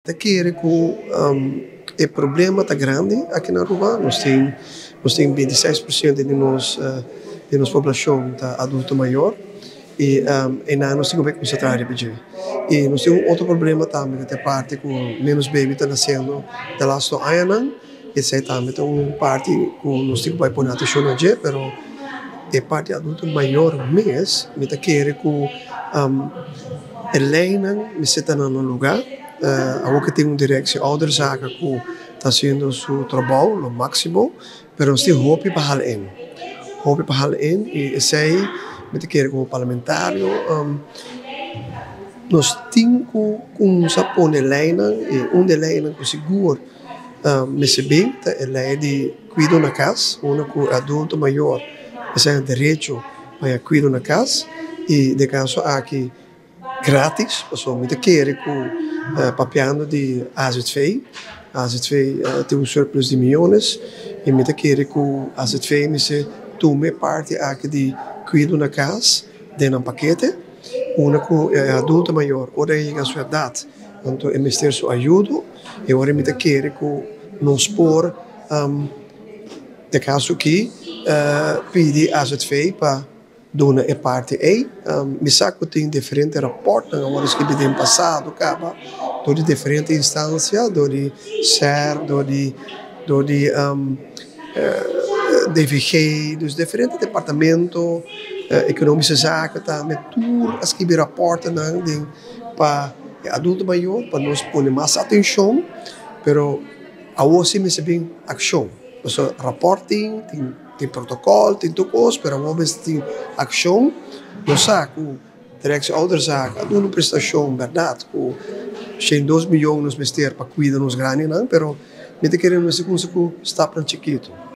Ta kere ku e problema ta grandi aki na Aruba. Nos tin nos tin 26% di nos di nos poblashon ta adulto mayor i einan nos tin ku bai konsentrá riba dje. I nos tin un otro problema tambe ku ta e parti ku menos beibi ta nasiendo de lastu añanan. Esei tambe ta un parti ku nos tin ku bai pone atenshon na dje, pero e parti adulto mayor mes mi ta kere ku e leinan mester ta na nan lugá. Awor ku tin un directie ouderzaken ku ta hasiendo su trabou lo máksimo, pero nos tin hopi pa hala in, hopi pa hala in i esei mi ta kere komo parlamentario nos tin ku kumsa pone leinan i un di e leinan ku sigur. Mester bin ta e lei di kuido na kas, unda ku e adulto mayor mester haña derecho pa haña kuido na kas i den kaso aki gratis, pasobra mi ta kere ku papiando di azv, azv tin un surplus di miyones i mi ta kere ku azv mester tuma e parti aki di kuido na kas den nan pakete, unda ku e adulto mayor ora e yega su edat anto e mester su ayudo. E ora mi ta kere ku nos por den kaso aki pidi azv pa duna e parti ei. Mi sa ku tin diferente rapòrtnan a wòrdu skibi den pasado kaba dor di diferente instansia, dor di SER, dor di dor di DVG, dus diferente departamento, Economische Zaken tambe, tur a skibi rapòrtnan den pa e adulto mayor pa nos pone mas atencion, pero awor si mester bin accion, pasobra raport tin, tin protocol, tin tur cos, pero awor mester tin accion. Nos sa cu Directie Ouderzaken a duna un prestacion berdad cu 102 miyon nos mester pa cuida nos grandinan, pero mi ta kere nos mester cuminsa cu stapnan chikito.